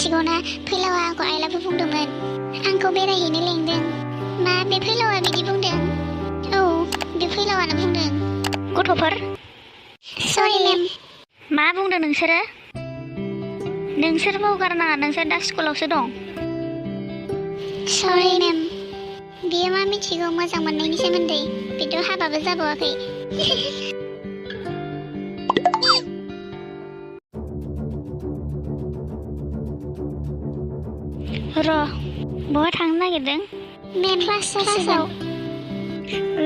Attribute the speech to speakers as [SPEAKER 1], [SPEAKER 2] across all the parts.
[SPEAKER 1] मिथिगौना फैलावा आंखौ I love you बुंदोंमोन आंखौ बेरायहैनो लेंदों मा बे फैलावा बिदि बुंदों औ बे फैलावानो बुंदों गथ'फोर सरि मेम मा बुंदों नोंसोरो बावगारनाङा नोंसोर दा स्कुलावसो दं सरि मेम बियो मा मिथिगौ मोजां मोननायनि सोमोन्दै बिथ' हाबाबो जाबावाखै र' बहा थांनो नागिरदों मेम क्लासाव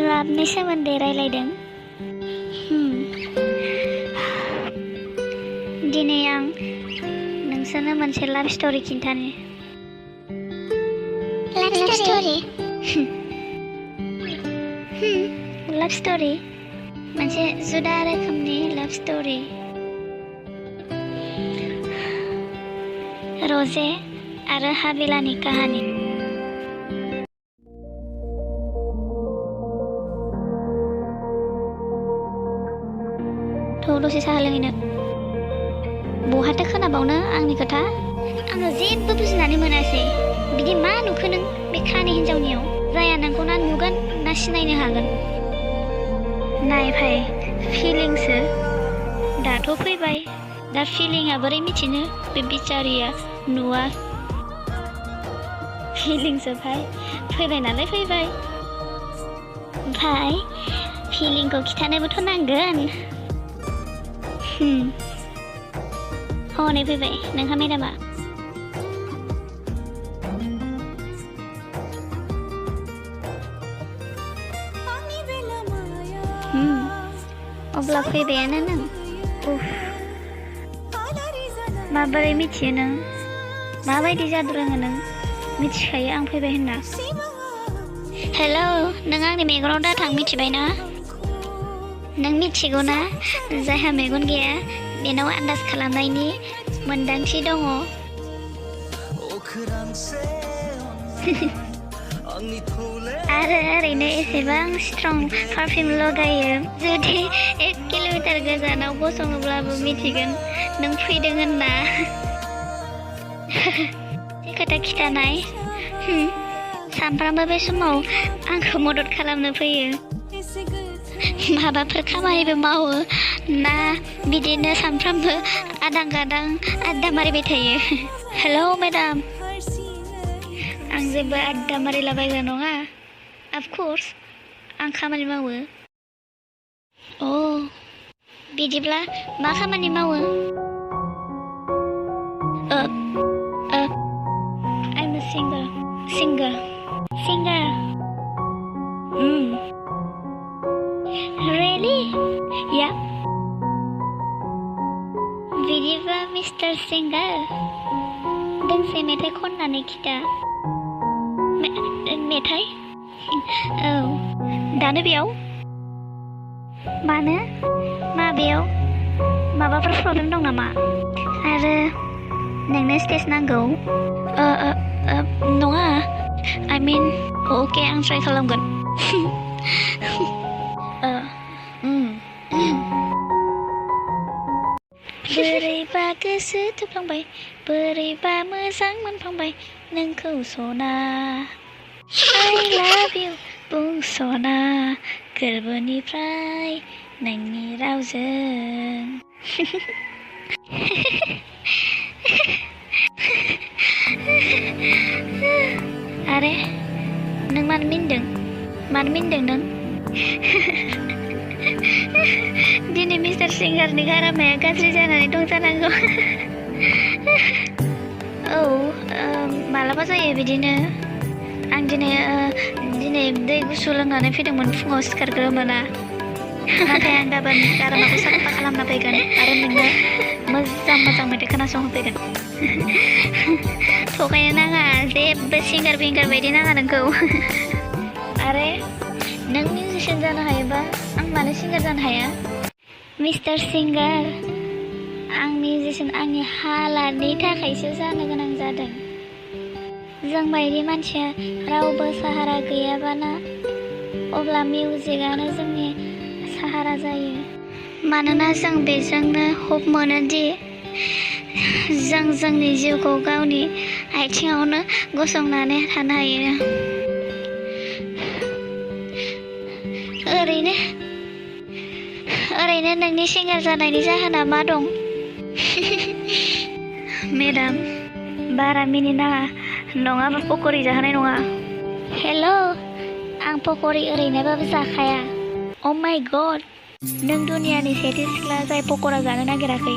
[SPEAKER 1] लाभनि सोमोन्दै रायलायदों दिनै आं नोंसोरनो मोनसे लाभ स्ट'रि खिन्थानि लाभ स्ट'रि लाभ स्ट'रि मोनसे जुदा रोखोमनि लाभ स्ट'रि रजे आरो हाबिलानि काहानि थ' दसे साहा लोंहैनो बहाथो खोनाबावनो आंनि खोथा आङो जेबो बुजिनानै मोनासै बिदि मा नुखो नों बे खानि हिन्जावनियाव जाया नोंखौ ना नुगोन ना सिनायनो हागोन नायफाय फिलिंसो दाथ' फैबाय दा फिलिंआ बोरै मिथिनो बे बिचारिया नुवा फिलिंसो भाई फैबाय नालाय फैबाय भाई फिलिंखौ खिथानोबोथ' नांगोन हनै फैबाय नोंहा मेदामा अब्ला फैबायानो नों माबोरै मिथियो नों माबायदि जादु रोङो नों मिथिखायो आं फैबाय होनना हेलौ नों आंनि मेगनाव दाथां मिथिबाय ना नों मिथिगौ ना जायहा मेगन गैया बेनाव आन्दाज खालामनायनि मोन्दांथि दङ आरो ओरैनो एसेबां स्ट्रं पारफिउम लगायो जुदि 1 किल'मिटार गोजानाव गसङोब्लाबो मिथिगोन नों फैदों होनना खोथा खिथानाय सानफ्रामबो बे समाव आंखौ मदद खालामनो फैयो माबाफोर खामानिबो मावो ना बिदिनो सानफ्रामबो आदां गादां आड्डा मारिबाय थायो हेलौ मेडाम आं जेबो आड्डा मारिलाबायग्रा नङा अफकर्स आं खामानि मावो बिदिब्ला मा खामानि मावो I'm a singer Really? Yeah. बिदिबा मिस्टार सिंगार दोंसे मेथाइ खननानै खिथा मेथाइ औ दानो बेयाव मानो माबेयाव माबाफोर प्रब्लेम दं नामा आरो नोंनो स्टेज नांगौ नङा I mean अके आं ट्राइ खालामगोन बोरैबा गोसो थोफ्लांबाय बोरैबा मोजां मोनफ्लांबाय नोंखौ सना I love you बुंसना गोरबोनिफ्राय नोंनि रावजों आरे नों मानो मिनदों नों दिनै मिस्टार सिंगारनि गारामाया गाज्रि जानानै दं जानांगौ मालाबा जायो बिदिनो आं दिनै दै गुसु लोंनानै फैदोंमोन फुङाव सिखारग्रोमोना नाथाय आं गाबोन गारामाखौ साफा खालामना फैगोन आरो नोंनो मोजां मेथाइ खोनासंहोफैगोन थगायनो नाङा जेबो सिंगार बिंगार बायदि नाङा नोंखौ आरे नों मिउजिशियान जानो हायोबा आं मानो सिंगार जानो हाया मिस्टार सिंगार आं मिउजिशियान आंनि हालादनि थाखायसो जानो गोनां जादों जों बायदि मानसिया रावबो साहारा गैयाबाना अब्ला मिउजिकआनो जोंनि साहारा जायो मानोना जों बेजोंनो होप मोनोदि जों जोंनि जिउखौ गावनि आथिङावनो गसंनानै थानो हायो। ओरैनो नोंनि सिंगार जानायनि जाहोना मा दं? मेडाम, बारा मिनिनाङा, नङाबा पक'रि जाहोनाय नङा। हेल', आं पक'रि ओरैनोबाबो जाखाया। अ माय गड, नों दुनियानि सेथि सिख्ला जाय पक'रा जानो नागिराखै।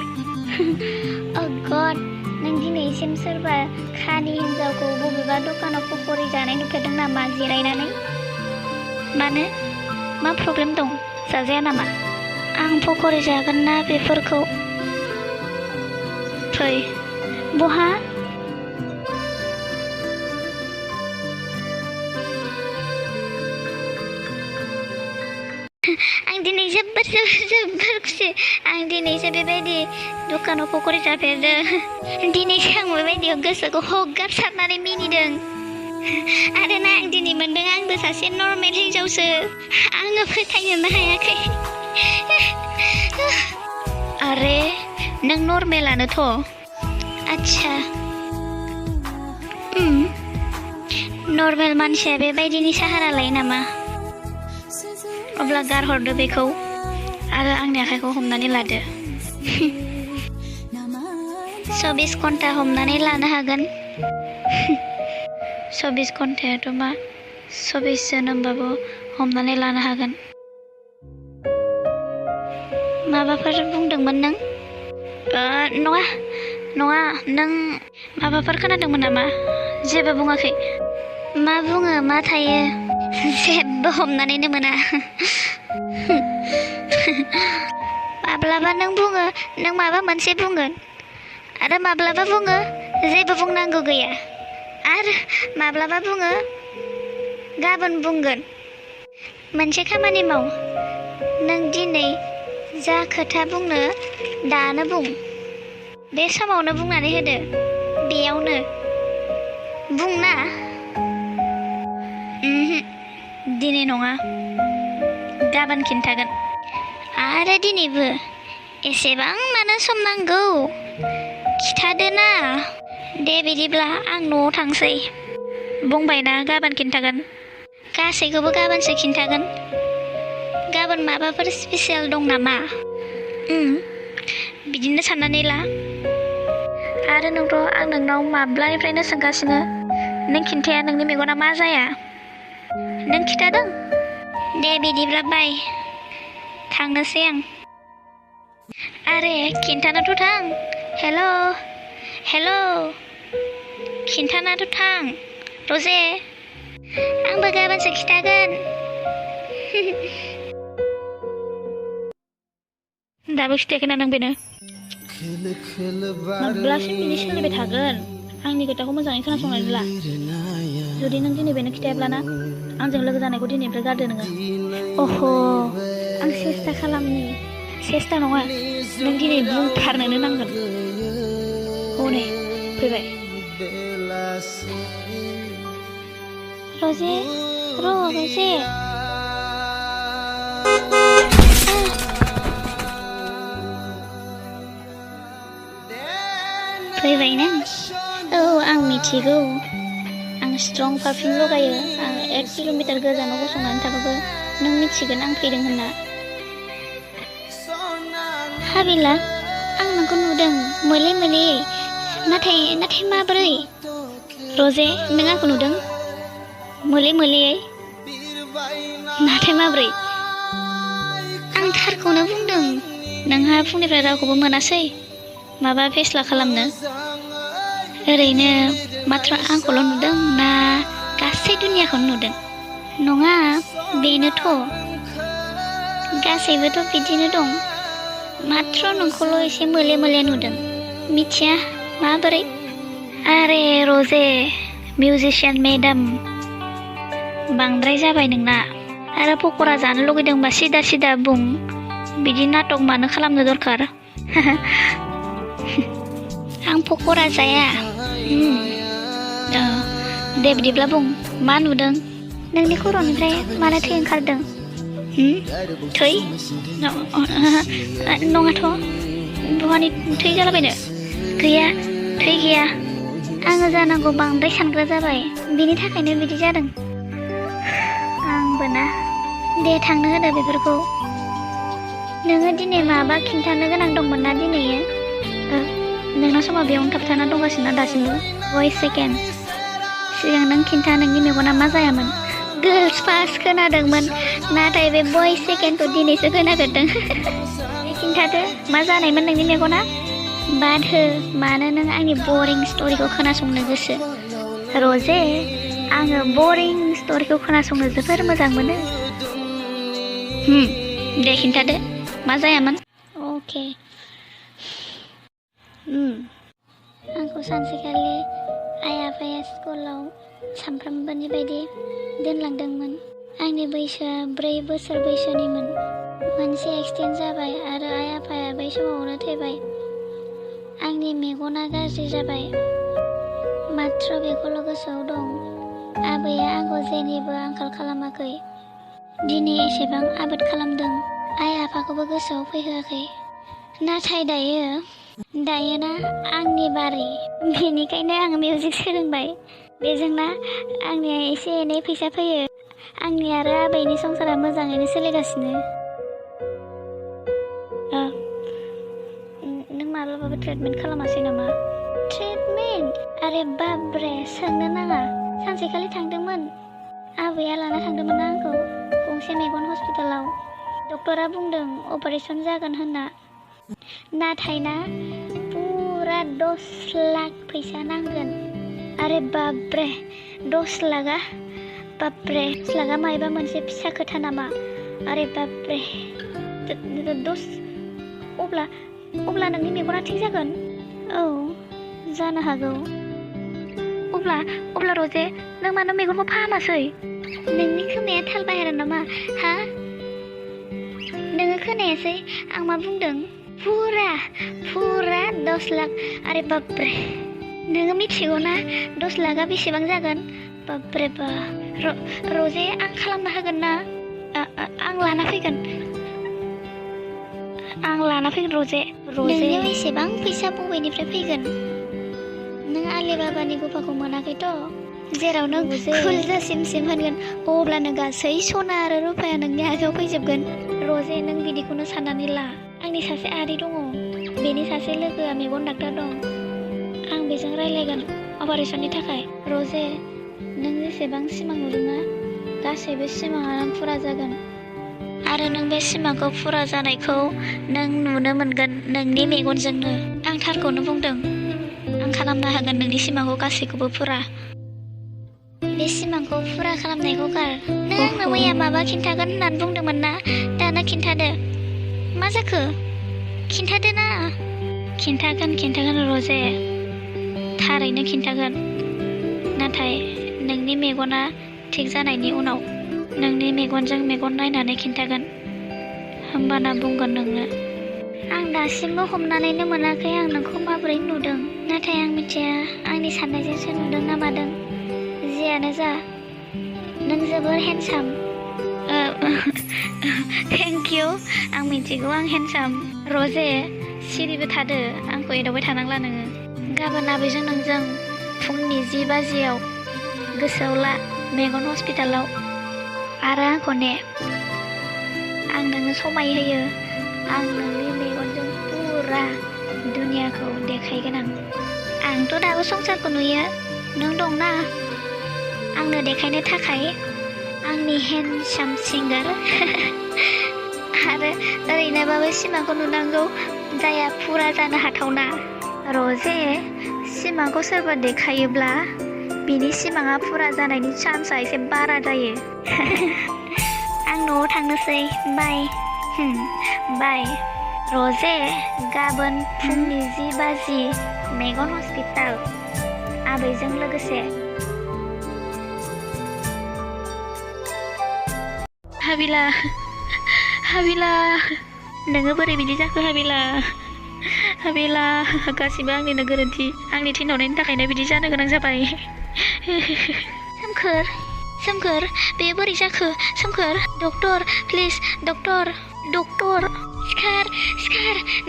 [SPEAKER 1] अ गड, नों दिनैसिम सोरबा खानि हिन्जावखौ बबेबा दखानाव पक'रि जानाय नुफेरदों नामा जिरायनानै? मानो? मा प्रब्लेम दं? जाजाया नामा? आं पक'रि जागोन ना बेफोरखौ? फै। बहा? आं दिनै जोबोर खुसि। आं दिनैसो बेबायदि दखानाव पक'रि जाफेरदों। दिनैसो आं बेबायदियाव गोसोखौ हगारसारनानै मिनिदों। आरो ना, आं दिनै मोनदों आंबो सासे नर्मेल हिन्जावसो। आङो फोथायनोनो हायाखै। आरे, नों नर्मेलानोथ'। आच्छा। नर्मेल मानसिया बेबायदिनि साहारा लायो नामा? अब्ला गारहरदो बेखौ आरो आंनि आखाइखौ हमनानै लादो। 24 घन्टा हमनानै लानो हागोन। 24 घन्टायाथ' मा, 24 जोनोमबाबो हमनानै लानो हागोन। माबाफोर बुंदोंमोन नों? नङा, नों माबाफोर खोनादोंमोन नामा? जेबो बुङाखै। मा बुङो, मा थायो? जेबो हमनानैनो मोना। माब्लाबा नों बुङो नों माबा मोनसे बुंगोन, आरो माब्लाबा बुङो जेबो बुंनांगौ गैया, आरो माब्लाबा बुङो गाबोन बुंगोन। मोनसे खामानि माव, नों दिनै जा खोथा बुंनो दानो बुं। बे समावनो बुंनानै होदो, बेयावनो बुंना। दिनै नङा, गाबोन खिन्थागोन। आरो दिनैबो? एसेबां मानो सम नांगौ? खिथादो ना। दे बिदिब्ला आं न'आव थांसै। बुंबायना गाबोन खिन्थागोन। गासैखौबो गाबोनसो खिन्थागोन। गाबोन माबाफोर स्पेसियेल दं नामा? बिदिनो साननानै ला। आरो नोंथ' आं नोंनाव माब्लानिफ्रायनो सोंगासिनो, नों खिन्थाया नोंनि मेगना मा जाया? नों खिथादों? दे बिदिब्ला बाय, थांनोसै आं। आरे खिन्थानाथ' थां। हेल', खिन्थानाथ' थां। रजे, आंबो गाबोनसो खिथागोन। दाबो खिथायाखैना नों बेनो? माब्लासिम बिदि सोलिबाय थागोन? आंनि खोथाखौ मोजाङै खोनासंनानै ला। जुदि नों दिनै बेनो खिथायाब्लाना, आंजों लोगो जानायखौ दिनैनिफ्राय गारदो नोङो। अह', आं सेस्था खालामनि। सेस्था नङा, नों दिनै बुंथारनोनो नांगोन। हनै फैबाय। रजे, रजे। फैबाय नों? औ, आं मिथिगौ। आं स्ट्रं पारफिउम लगायो। आं 1 किल'मिटार गोजानाव गसंनानै थाबाबो नों मिथिगोन आं फैदों होनना। हाबिला, आं नोंखौ नुदों मोले मोलेयै। नाथाय माबोरै? रजे, नों आंखौ नुदों मोले मोलेयै? नाथाय माबोरै? आं थारखौनो बुंदों। नोंहा फुंनिफ्राय रावखौबो मोनासै माबा फेस्ला खालामनो? ओरैनो मात्र आंखौल' नुदों ना गासै दुनियाखौनो नुदों? नङा, बेनोथ'। गासैबोथ' बिदिनो दं। मात्र नोंखौल' एसे मोले मोले नुदों। मिथिया माबोरै। आरे रजे, मिउजिशियान मेडाम, बांद्राय जाबाय नोंना। आरो पक'रा जानो लुगैदोंबा सिदा सिदा बुं। बिदि नाटक मानो खालामनो दरखार? आं पक'रा जाया। दे बिदिब्ला बुं, मा नुदों? नोंनि खर'निफ्राय मानो थै ओंखारदों? थै? नङाथ', बहानि थै जालाबायनो? गैया थै गैया आङो जानांगौ बांद्राय सानग्रा जाबाय बिनि थाखायनो बिदि जादों आंबो ना दे थांनो होदो बेफोरखौ नोङो दिनै माबा खिन्थानो गोनां दंमोन ना दिनैयो नोंना समा बेयावनो थाबथाना दंगासिनो दासिमबो वइट सेकेन्ड सिगां नों खिन्था नोंनि मेगना मा जायामोन गर्ल्स फार्स्ट खोनादोंमोन नाथाय बे वइट सेकेन्डखौ दिनैसो खोनाफेरदों खिन्थादो मा जानायमोन नोंनि मेगना बाद हो मानो नों आंनि बरिं स्ट'रिखौ खोनासंनो गोसो रजे आङो बरिं स्ट'रिखौ खोनासंनो जोबोर मोजां मोनो दे खिन्थादो मा जायामोन अके आंखौ सानसेखालि आइ आफाया स्कुलाव सानफ्रामबोनि बायदि दोनलांदोंमोन आंनि बैसोआ 4 बोसोर बैसोनिमोन मोनसे एक्सिडेन्ट जाबाय आरो आइ आफाया बै समावनो थैबाय आंनि मेगना गाज्रि जाबाय मात्र बेखौल' गोसोआव दं आबैया आंखौ जेनिबो आंखाल खालामाखै दिनै एसेबां आबाद खालामदों आइ आफाखौबो गोसोआव फैहोआखै नाथाय दायो ना आंनि बारि बेनिखायनो आं मिउजिक सोलोंबाय बेजोंना आंनिया एसे एनै फैसा फैयो आंनि आरो आबैनि संसारा मोजाङैनो सोलिगासिनो नों माब्लाबाबो ट्रिटमेन्ट खालामासै नामा ट्रिटमेन्ट आरे बाब्रे सोंनो नाङा सानसेखालि थांदोंमोन आबैया लाना थांदोंमोन आंखौ गंसे मेगन हस्पिटालाव डक्टरा बुंदों अपारेसन जागोन होनना नाथाय ना पुरा 10 लाख फैसा नांगोन आरे बाब्रे 10 लाखा बाब्रे 10 लाखा मायबा मोनसे फिसा खोथा नामा आरे बाब्रे 10 अब्ला नोंनि मेगना थिग जागोन औ जानो हागौ अब्ला रजे नों मानो मेगनखौ फाहामासै नोंनि खोमाया थाल बाहेरा नामा हा नोङो खोनायासै आं मा बुंदों पुरा 10 लाख आरे बाब्रे नोङो मिथिगौ ना 10 लाखा बेसेबां जागोन बाब्रे बा रजे आं खालामना होगोन ना आं लाना फैगोन रजे नोंनियाव एसेबां फैसा बबेनिफ्राय फैगोन नों आलि बाबानि गुफाखौ मोनाखैथ' जेराव नों खुलजा सिम होनगोन अब्लानो गासै सना आरो रुफाया नोंनि आखायाव फैजोबगोन रजे नों बिदिखौनो साननानै ला आंनि सासे आदै दङ बेनि सासे लोगोआ मेगन डाक्टार दं आं बेजों रायलायगोन अपारेशननि थाखाय रजे नों जेसेबां सिमां नुदोंना गासैबो सिमाङानो फुरा जागोन आरो नों बे सिमांखौ फुरा जानायखौ नों नुनो मोनगोन नोंनि मेगनजोंनो आं थारखौनो बुंदों आं खालामनो हागोन नोंनि सिमांखौ गासैखौबो फुरा बे सिमांखौ फुरा खालामनायखौ गार नों आंनो मैया माबा खिन्थागोन होननानै बुंदोंमोन ना दाना खिन्थादो मा जाखो खिन्थादो ना खिन्थागोन रजे थारैनो खिन्थागोन नाथाय नोंनि मेगना थिग जानायनि उनाव नोंनि मेगनजों मेगन नायनानै खिन्थागोन होमबाना बुंगोन नोंनो आं दासिमबो हमनानैनो मोनाखै आं नोंखौ माबोरै नुदों नाथाय आं मिथिया आंनि साननायजोंसो नुदों ना मादों जियानो जा नों जोबोर हेन्डसाम थेंक इउ आं मिथिगौ आं हेन्डसाम रजे सिरिबो थादो आंखौ एदावबाय थानांला नोङो गाबोन आबैजों नोंजों फुंनि 10 बाजियाव गोसोआव ला मेगन हस्पिटालाव आरो आंखौ ने आं नोंनो समाय होयो आं नोंनि मेगनजों पुरा दुनियाखौ देखायगोन आंथ' दाबो संसारखौ नुयो नों दंना आंनो देखायनो थाखाय आंनि हेन्डसाम सिंगार आरो ओरैनोबाबो सिमांखौ नुनांगौ जाया फुरा जानो हाथावना रजे सिमांखौ सोरबा देखायोब्ला बिनि सिमाङा फुरा जानायनि चान्सआ एसे बारा जायो आं न'आव थांनोसै बाय बाय रजे गाबोन फुंनि 10 बाजि मेगन हस्पिटाल आबैजों लोगोसे हाबिला नोङो बोरै बिदि जाखो हाबिला गासिबो आंनिनो गोरोन्थि आंनि थिनहरनायनि थाखायनो बिदि जानो गोनां जाबाय सोमखोर बे बोरै जाखो सोमखोर डक्टर प्लिज डक्टर सिखार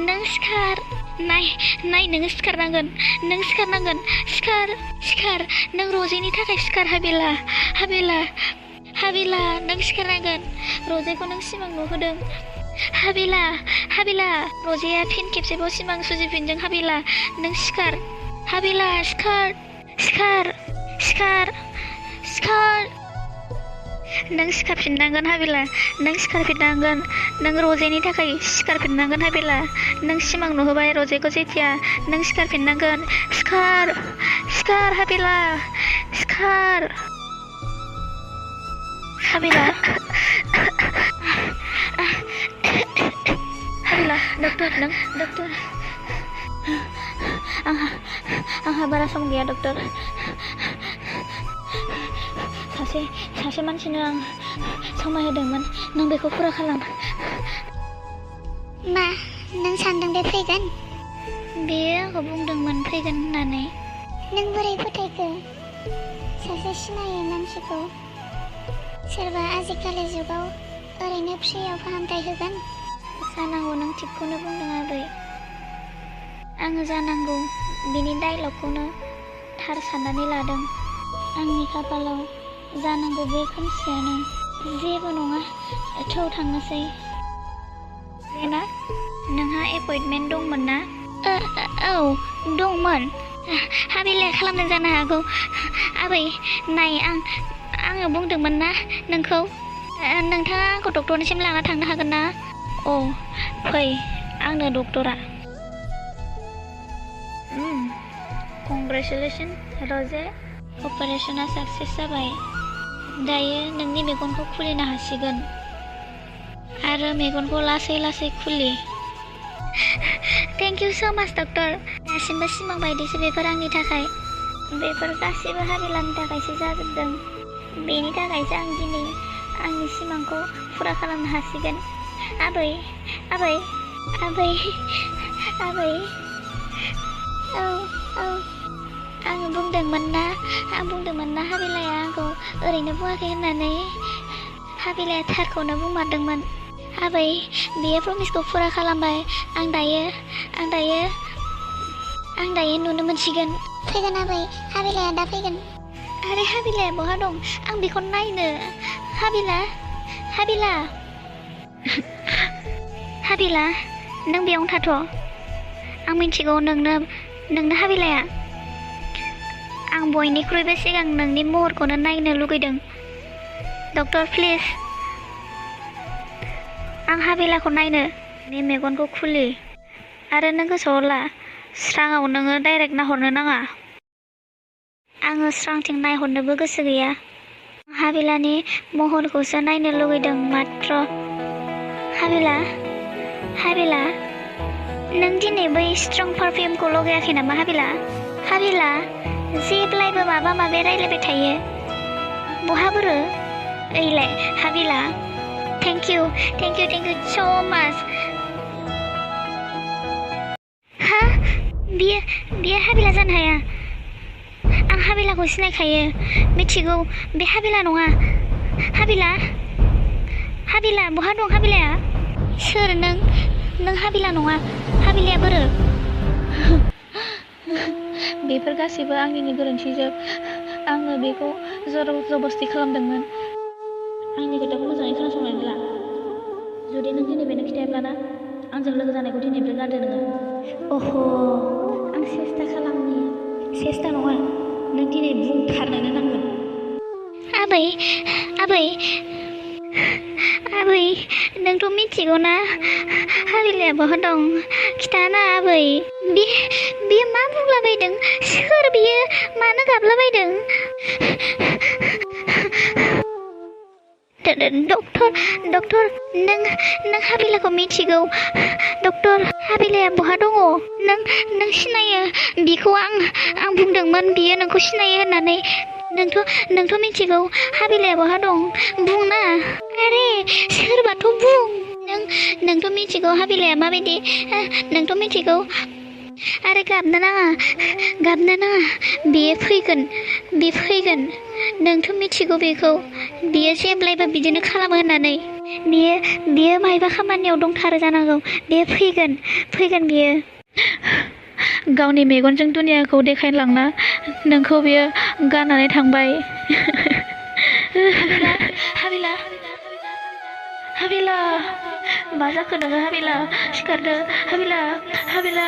[SPEAKER 1] नों सिखार नाय नोङो सिखारनांगोन सिखार नों रजेनि थाखाय सिखार हाबिला नों सिखारनांगोन रजेखौ नों सिमां नुहोदों हाबिला रजेया फिन खेबसेबाव सिमां सुजिफिनदों हाबिला नों सिखार हाबिला सिखार नों सिखारफिननांगोन हाबिला नों सिखारफिननांगोन नों रजेनि थाखाय सिखारफिननांगन हाबिला नों सिमां नुहोबाय रजेखौ जेथिया नों सिखारफिननांगोन सिखार हाबिला सिखार हाबिला डक्टर आंहा बारा सम गैया डक्टर सासे मानसिनो आं समाय होदोंमोन नों बेखौ फुरा खालाम
[SPEAKER 2] मा नों सानदों बे फैगोन
[SPEAKER 1] बेयो आंखौ बुंदोंमोन फैगोन होननानै
[SPEAKER 2] नों बोरै फोथायखो सासे सिनायै मानसिखौ सोरबा आजिखालि जुगाव ओरैनो फ्रियाव फाहामथाय होगोन
[SPEAKER 1] जानांगौ नों थिगखौनो बुंदों आबै आङो जानांगौ बिनि डायलगखौनो थार साननानै लादों आंनि खाफालाव जानांगौ बे खोमसियानो जेबो नङा थौ थांनोसै ना नोंहा एपइन्टमेन्ट दंमोन ना औ दंमोन हाबिलाया खालामनाय जानो हागौ आबै नाय आङो बुंदोंमोन ना नोंखौ नोंथाङा आंखौ डक्टरनिसिम लाना थांनो हागोन ना अ फै आंनो डक्टरा कंग्रेचुलेसन रजे अपारेशना साक्सेस जाबाय दायो नोंनि मेगनखौ खुलिनो हासिगोन आरो मेगनखौ लासै खुलि थेंक इउ स' माच डक्टर दासिमबो सिमां बायदिसो बेफोर आंनि थाखाय बेफोर गासैबो हाबिलानि थाखायसो जाजोबदों बेनि थाखायसो आं दिनै आंनि सिमांखौ फुरा खालामनो हासिगोन आबै औ आं बुंदोंमोन ना हाबिलाया आंखौ ओरैनो बुङाखै होननानै हाबिलाया थारखौनो बुंमारदोंमोन आबै बियो प्रमिसखौ फुरा खालामबाय आं दायो नुनो मोनसिगोन
[SPEAKER 2] फैगोन आबै हाबिलाया दा फैगोन
[SPEAKER 1] आरे हाबिलाया बहा दं आं बेखौ नायनो हाबिला नों बेयावनो थाथ' आं मिथिगौ नोंनो हाबिलाया आं बयनिख्रुइबो सिगां नोंनि महरखौनो नायनो लुगैदों डक्टर प्लिज आं हाबिलाखौ नायनो नोंनि मेगनखौ खुलि आरो नों गोसोआव ला स्राङाव नोङो डाइरेक्ट नाहरनो नाङा आङो स्रांथिं नायहरनोबो गोसो गैया हाबिलानि महरखौसो नायनो लुगैदों मात्र हाबिला नों दिनै बै स्ट्रं पारफिउमखौ लगायाखै नामा हाबिला जेब्लायबो माबा माबि रायलायबाय थायो बहाबोरो ओइलाय हाबिला थेंक इउ स' माच हा बियो हाबिला जानो हाया आं हाबिलाखौ सिनायखायो मिथिगौ बे हाबिला नङा हाबिला बहा दं हाबिलाया सोर नों हाबिला नङा हाबिलाया बोरो बेफोर गासैबो आंनिनो गोरोन्थिजोब आङो बेखौ जबरदस्ति खालामदोंमोन आंनि खोथाखौ मोजाङै खोनासंनानै ला जुदि नों दिनै बेनो खिथायाब्लाना आंजों लोगो जानायखौ दिनैनिफ्राय गारदो नोङो अह आं सेस्था नङा नों दिनै बुंथारनोनो नांगोन आबै नोंथ' मिथिगौ ना हाबिलाया बहा दं खिथाना आबै बियो मा बुंलाबायदों सोर बियो मानो गाबलाबायदों डक्टर नों हाबिलाखौ मिथिगौ डक्टर हाबिलाया बहा दङ नों सिनायो बिखौ आं बुंदोंमोन बियो नोंखौ सिनायो होननानै नोंथ' मिथिगौ हाबिलाया बहा दं बुंना आरे सोरबाथ' बुं नोंथ' मिथिगौ हाबिलाया माबायदि नोंथ' मिथिगौ आरे गाबनो नाङा बियो फैगोन नोंथ' मिथिगौ बेखौ बियो जेब्लायबो बिदिनो खालामो होननानै बियो मायबा खामानियाव दंथारो जानांगौ बियो फैगोन बियो गावनि मेगनजों दुनियाखौ देखायलांना नोंखौ बियो गारनानै थांबाय। हाबिला हाबिला मा जाखो नोङो हाबिला सिखारदो हाबिला हाबिला।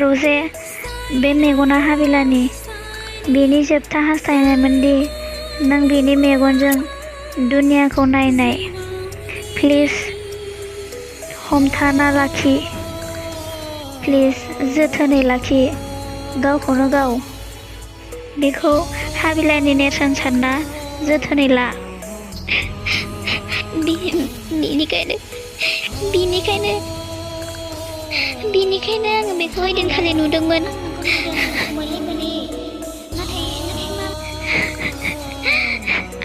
[SPEAKER 1] रजे बे मेगना हाबिलानि बेनि जोबथा हास्थायनायमोनदि नों बेनि मेगनजों दुनियाखौ नायनाय। प्लिज हमथाना लाखि, प्लिज जोथोनै लाखि गावखौनो गाव। बेखौ हाबिलानि नेरसोन सानना जोथोनै ला। बिनिखायनो आङो बेखौ ओइदिनखालि नुदोंमोन।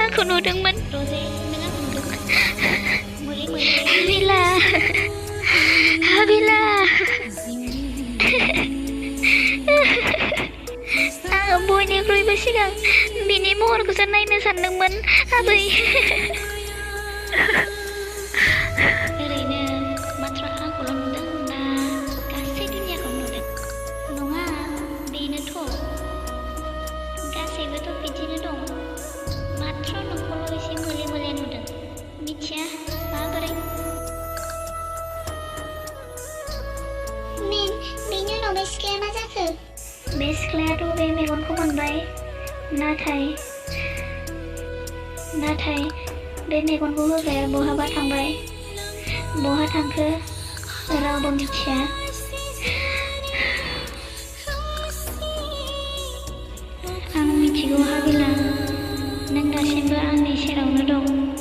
[SPEAKER 1] आंखौ नुदोंमोन। हाबिला हाबिला आङो बयनिख्रुइबो सिगां बिनि महरखौसो नायनो सानदोंमोन आबै। ओरैनो मात्र आंखौल' नुदों ना गासै दुनियाखौ नुदों? नङा बेनोथ', गासैबोथ' बिदिनो दं, मात्र नोंखौल' एसे मोले मोले नुदों। मिथिया माबोरै।
[SPEAKER 2] बेनि उनाव बे सिख्लाया मा जाखो?
[SPEAKER 1] बे सिख्लायाथ' बे मेगनखौ मोनबाय, नाथाय बे मेगनखौ होग्राया बहाबा थांबाय। बहा थांखो रावबो मिथिया। आं मिथिगौ हाबिला, नों दासिमबो आंनि सेरावनो दं।